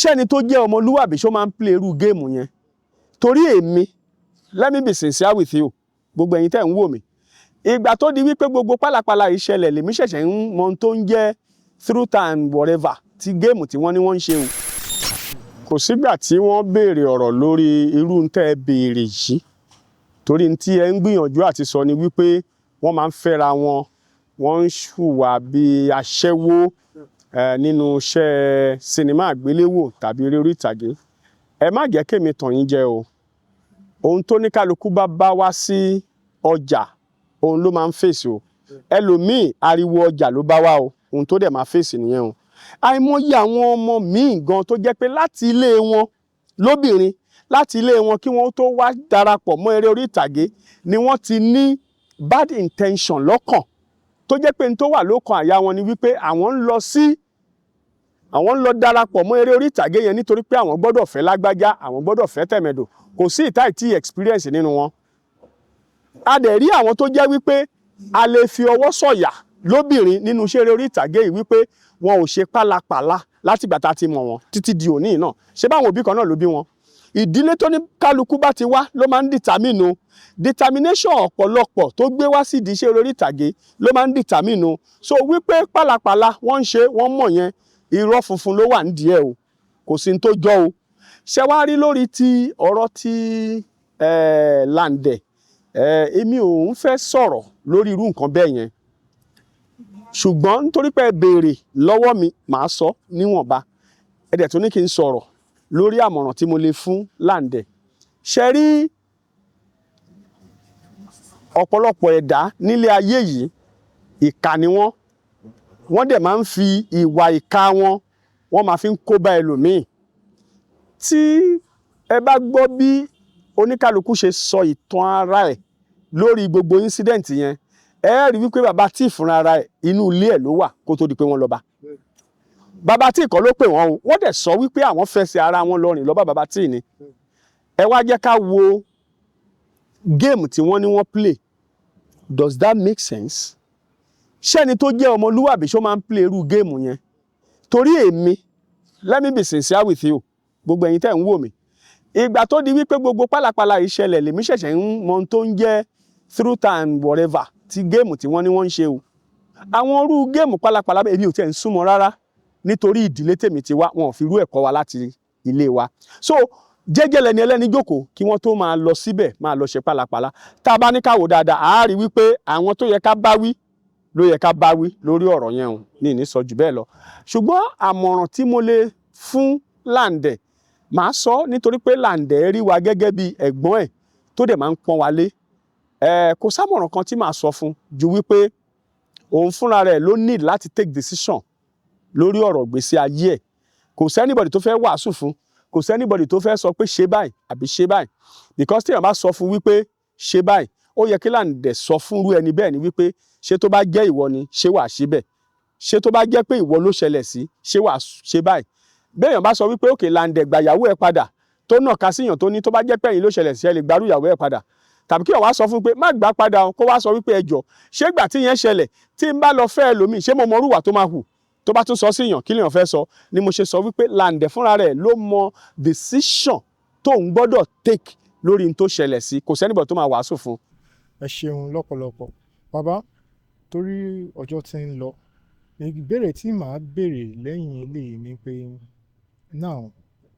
Ṣẹ́ni tó jẹ́ ọmọlúwàbí, ṣó máa ń play irú game yẹn? Torí èmi, let me be sincere with you, gbogbo ẹ̀yin tẹ́ ń wò mí, ìgbà tó di wípé gbogbo pálapàla yìí ṣẹlẹ̀, lèmi ṣẹ̀ṣẹ̀ ń mọ ohun tó ń jẹ́ truth and whatever ti game tí wọ́n ní wọ́n ń ṣe o. Kò sígbà tí wọ́n béèrè ọ̀rọ̀ lórí irú ń tẹ́ ẹ béèrè yìí, torí tí ẹ ń gbìyànjú àti sọ ni wípé wọ́n máa ń fẹ́ra wọn, wọ́n ń hùwà bíi aṣẹ́wó nínú iṣẹ́ sinimá àgbéléwò tàbí eré orí ìtàgé. Ẹ má jẹ́ kémi tàn yín jẹ o. Ohun tó ní kálukú bá bá wá sí ọjà, òun ló máa ń fèsì o. Ẹlòmíì, ariwo ọjà ló bá wá o, ohun tó dẹ̀ máa fèsì nìyẹn o. Àìmọye àwọn ọmọ míì gan tó jẹ́ pé láti ilé wọn lóbìnrin, láti ilé wọn kí wọ́n tó wá darapọ̀ mọ́ eré orí ìtàgé ni wọ́n ti ní bad intention lọ́kàn, tó jẹ́ pé n tó wà lókàn àyà wọn ni wípé àwọn ń lọ darapọ̀ mọ́ eré orí ìtàgé yẹn nítorí pé àwọn gbọ́dọ̀ fẹ́ lágbájá, àwọn gbọ́dọ̀ fẹ́ tẹ̀mẹ̀dò. Kò sí ìta ìtí experience nínú wọn. A dẹ̀ rí àwọn tó jẹ́ wípé a lè fi ọwọ́ sọ̀yà lóbìnrin nínú iṣẹ́ eré orí ìtàgé yìí wípé wọn ò ṣe pálapàla látìgbà tá a ti mọ̀ wọ́n títí di òní náà. Ṣé báwọn òbí kan náà ló bí wọn? Ìdílé tó ní kálukú bá ti wá ló máa ń determine o. Determination ọ̀pọ̀lọpọ̀ tó gbé wá sí ìdí iṣẹ́ orí ìtàgé ló máa ń determine o. So wípé pálapàla wọ́n ń ṣe, wọ́n mọ̀ yẹn, irọ́ funfun ló wà nídìí ẹ̀ o. Kò sí ní tó jọ o. Ṣé wàá rí lórí ti ọ̀rọ̀ ti Làǹdẹ̀, èmi ò ń fẹ́ sọ̀rọ̀ lórí irú nǹkan bẹ́ẹ̀ yẹn, ṣùgbọ́n nítorí pé ẹ béèrè lọ́wọ́ mi, màá sọ níwọ̀nba. Ẹ dẹ̀ tún ní kí n sọ̀rọ̀ lórí àmọ̀ràn tí mo lè fún Làǹdẹ̀. Ṣe rí ọ̀pọ̀lọpọ̀ ẹ̀dá nílé ayé yìí, ìkà ni wọ́n. Wọ́n dẹ̀ máa ń fi ìwà ìkà wọn, wọ́n máa fi ń kó bá ẹlòmíì. Tí ẹ bá gbọ́ bí oníkálukú ṣe sọ ìtàn ara ẹ̀ lórí gbogbo incident yẹn, ẹ rí wípé Bàbá Tee fúnra ara ẹ̀, inú ilé ẹ̀ ló wà kó tó di pé wọ́n lọ bá Bàbá Tee. Kọ́ ló pè wọ́n o. Wọ́n dẹ̀ sọ wípé àwọn fẹsẹ̀ ara wọn lọ rìn lọ bá Bàbá Tee ni. Ẹ wá jẹ́ ká wo game tí wọ́n ní wọ́n play. Does that make sense? Ṣẹ́ni tó jẹ́ ọmọlúwàbí, ṣó máa ń play irú game yẹn? Torí èmi, let me be sincere with you, gbogbo ẹ̀yin tẹ́ ń wò mí, ìgbà tó di wípé gbogbo pálapàla yìí ṣẹlẹ̀, lèmi ṣẹ̀ṣẹ̀ ń mọ ohun tó ń jẹ́ truth and whatever ti game tí wọ́n ní wọ́n ń ṣe o. Àwọn irú game pálapàla, èmi ò tiẹ̀ ń súnmọ́ rárá, nítorí ìdílé tèmi ti wá, wọn ò fi irú ẹ̀kọ́ wa láti ilé wa. So jẹ́jẹ́ lẹni ẹlẹ́ni jókòó kí wọ́n tó máa lọ síbẹ̀ máa lọ ṣe pálapàla. Tá a bá ní ká wò dáadáa, àá rí wípé àwọn tó yẹ ká bá wí ló yẹ ká bá wí lórí ọ̀rọ̀ yẹn o. Ní ìní sọ jù bẹ́ẹ̀ lọ, ṣùgbọ́n àmọ̀ràn tí mo lè fún Làǹdẹ̀, màá sọ, nítorí pé Làǹdẹ̀ rí wa gẹ́gẹ́ bí ẹ̀gbọ́n ẹ̀ tó dẹ̀ máa ń pọ́n wa lé ẹ̀, kò sámọ̀ràn kan tí màá sọ fún ju wípé òun fúnra rẹ̀ ló need láti take decision lórí ọ̀rọ̀ ìgbésí ayé ẹ̀. Kò sí anybody tó fẹ́ wàásù fún, kò sí anybody tó fẹ́ sọ pé ṣe báyìí àbí ṣe báyìí, because téèyàn bá sọ fún wípé ṣe báyìí, ó yẹ kí Làǹdẹ̀ sọ fún irú ẹni bẹ́ẹ̀ ni wípé, ṣé tó bá jẹ́ ìwọ ni, ṣé wàá ṣe bẹ́ẹ̀? Ṣé tó bá jẹ́ pé ìwọ ló ṣẹlẹ̀ sí, ṣé wàá ṣe báyìí? Béèyàn bá sọ wípé òkè Làǹdẹ̀, gbàyàwó ẹ padà, tó nàka síyàn, tó ní tó bá jẹ́ pé ẹ̀yin ló ṣẹlẹ̀ sí, ẹ lè gbárù ìyàwó ẹ padà, tàbí kí wọ́n wá sọ fún pé má gbà padà o, kó wá sọ wípé ẹ jọ, ṣé gbà tí yẹn ṣẹlẹ̀, tí n bá lọ fẹ́ ẹlòmíì, ṣé mo mọ orúwà tó máa hù? Tó bá tún sọ síyàn, kí lèèyàn fẹ́ sọ? Ni mo ṣe sọ wípé Làǹdẹ̀ fúnra rẹ̀ ló mọ decision tóun gbọ́dọ̀ take lórí n tó ṣẹlẹ̀ sí. Kò sí anybody tó máa wàásù fún. Ẹ ṣeun lọ́pọ̀lọpọ̀, bàbá. Torí ọjọ́ tí ń lọ, ìbéèrè tí màá béèrè lẹ́yìn eléyìí ni pé, now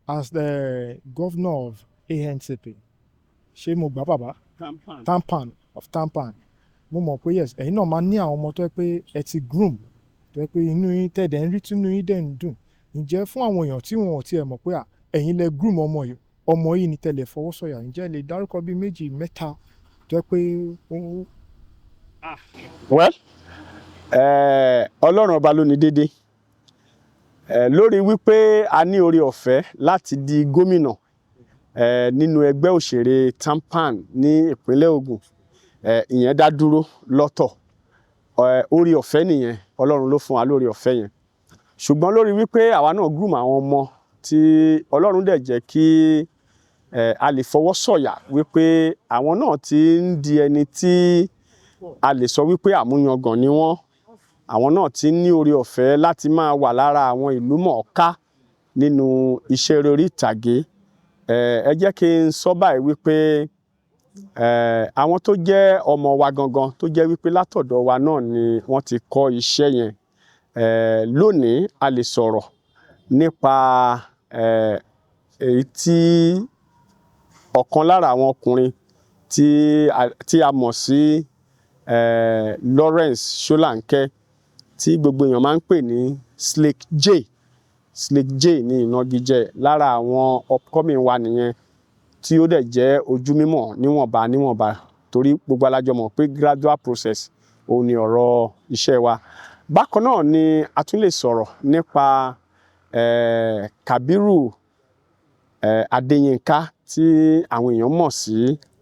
as the governor of ANTP, ṣé mo gbà, bàbá? TAMPAN, of TAMPAN. Mo mọ̀ pé yes, ẹ̀yin náà máa ní àwọn ọmọ tó yẹ pé ẹ ti groom, tó yẹ pé inú yín tẹ̀dẹ̀ ń rí, tínú yín dẹ̀ ń dùn. Ǹjẹ́ fún àwọn èèyàn tí wọn ò tiẹ̀ mọ̀ pé à ẹ̀yin lẹ groom ọmọ yìí, ọmọ yìí ni tẹ̀lé fọwọ́sọ̀yà, ǹjẹ́ ẹ lè dárúkọ bíi méjì mẹ́ta tó yẹ pé ó? Well, Ọlọ́run ọba ló ní dédé lórí wípé a ní oore ọ̀fẹ́ láti di gómìnà nínú ẹgbẹ́ òṣèré TAMPAN ní ìpínlẹ̀ Ògùn, ìyẹn dá dúró lọ́tọ̀. Oore ọ̀fẹ́ nìyẹn, Ọlọ́run ló fún wa lórí ọ̀fẹ́ yẹn. Ṣùgbọ́n lórí wípé àwa náà groom àwọn ọmọ tí Ọlọ́run dẹ̀ jẹ́ kí a lè fọwọ́ sọ̀yà wípé àwọn náà ti ń di ẹni tí a lè sọ wípé àmúyangàn ni wọ́n, àwọn náà ti ní oore ọ̀fẹ́ láti máa wà lára àwọn ìlú mọ̀ọ́ká. Nínú iṣẹ́ eré orí ìtàgé, ẹ jẹ́ kí n sọ báyìí wípé àwọn tó jẹ́ ọmọ wa gangan, tó jẹ́ wípé látọ̀dọ̀ wa náà ni wọ́n ti kọ́ iṣẹ́ yẹn, lónìí a lè sọ̀rọ̀ nípa èyí tí ọ̀kan lára àwọn ọkùnrin tí a mọ̀ sí Lawrence Solanke, tí gbogbo èèyàn máa ń pè ní Slick J. Slick J ní ìnagijẹ. Lára àwọn upcoming wa nìyẹn, tí ó dẹ̀ jẹ́ ojú mímọ̀ níwọ̀nba níwọ̀nba, torí gbogbo alájọ mọ̀ pé gradual process òun ni ọ̀rọ̀ iṣẹ́ wa. Bákan náà ni a tún lè sọ̀rọ̀ nípa Kabiru Adéyínká, tí àwọn èèyàn mọ̀ sí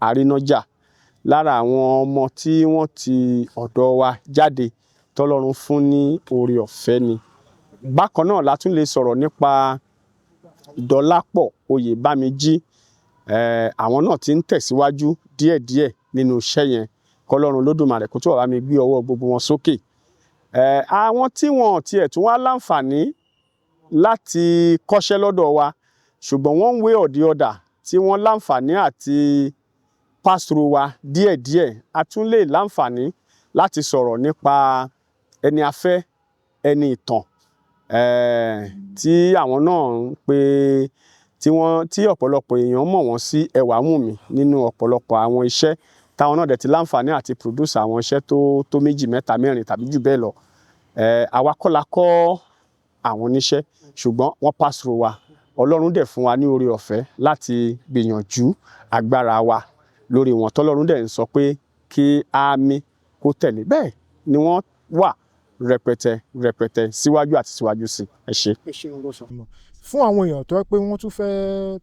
Arínájà. Lára àwọn ọmọ tí wọ́n ti ọ̀dọ̀ wa jáde tọ́lọ́run fún ní oore ọ̀fẹ́ ni. Bákan náà la tún lè sọ̀rọ̀ nípa Dọlápọ̀ Oyèbámijí. Àwọn náà ti ń tẹ̀síwájú díẹ̀díẹ̀ nínú iṣẹ́ yẹn. Kọlọ́run Lódùmarè kó tó wà bá mi gbé ọwọ́ gbogbo wọn sókè. Àwọn tí wọn tiẹ̀ tún wá láǹfààní láti kọ́ṣẹ́ lọ́dọ̀ wa, ṣùgbọ́n wọ́n ń wé ọ̀dí ọ̀dà tí wọ́n láǹfààní àti pass through wa díẹ̀díẹ̀, a tún lè láǹfààní láti sọ̀rọ̀ nípa ẹni afẹ́ ẹni ìtàn, tí àwọn náà ń pe tí wọ́n tí ọ̀pọ̀lọpọ̀ èèyàn mọ̀ wọ́n sí Ẹwà Wùnmí nínú ọ̀pọ̀lọpọ̀ àwọn iṣẹ́, táwọn náà dẹ̀ ti láǹfààní àti produce àwọn iṣẹ́ tó méjì, mẹ́ta, mẹ́rin tàbí jù bẹ́ẹ̀ lọ. Àwa kọ́ la kọ́ àwọn oníṣẹ́, ṣùgbọ́n wọ́n pass through wa. Ọlọ́run dẹ̀ fún wa ní oore ọ̀fẹ́ láti gbìyànjú agbára wa lórí wọn, tọ́lọ́run dẹ̀ ń sọ pé kí àmì kó tẹ̀lé. Bẹ́ẹ̀ ni wọ́n wà rẹpẹtẹ rẹpẹtẹ síwájú àti síwájú sí. Ẹ ṣé. Ẹ ṣeun gan. Fún àwọn èèyàn tó yẹ pé wọ́n tún fẹ́,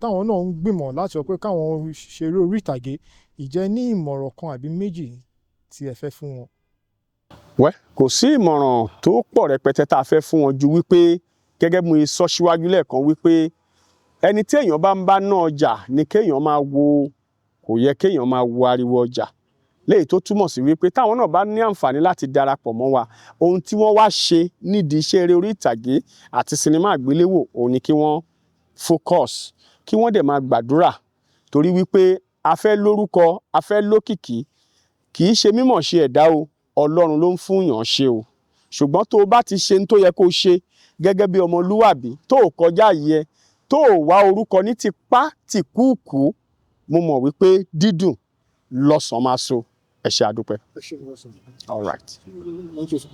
táwọn náà ń gbìmọ̀ láti sọ pé káwọn ṣeré orí ìtàgé, ìjẹ́ ní ìmọ̀ràn kan àbí méjì tí ẹ fẹ́ fún wọn? Wẹ́, kò sí ìmọ̀ràn tó pọ̀ rẹpẹtẹ tá a fẹ́ fún wọn ju wípé, gẹ́gẹ́ bí mo sọ síwájú lẹ́ẹ̀kan, wípé ẹni tí èèyàn bá ń bá ná ọjà ni kéèyàn máa wo, kò yẹ kéèyàn máa wo ariwo ọjà. Léyìí tó túmọ̀ sí wípé táwọn náà bá ní àǹfààní láti darapọ̀ mọ́ wa, ohun tí wọ́n wá ṣe nídìí iṣẹ́ eré orí ìtàgé àti sinimá àgbéléwò, òun ni kí wọ́n focus, kí wọ́n dẹ̀ máa gbàdúrà, torí wípé a fẹ́ lórúkọ, a fẹ́ lókìkí, kì í ṣe mímọ̀ ṣe ẹ̀dá o. Ọlọ́run ló ń fún yàn ṣe o. Ṣùgbọ́n tó o bá ti ṣe ní tó yẹ kó o ṣe gẹ́gẹ́ bí ọmọlúwàbí, tó o kọjá yẹ, tó o wá orúkọ ní tipá tìkúùkù, mo mọ̀ wípé dídùn lọ́sàn-án máa so. Ẹ ṣé, àdúpẹ́. Ẹ ṣeun gan. All right. Thank you, sir.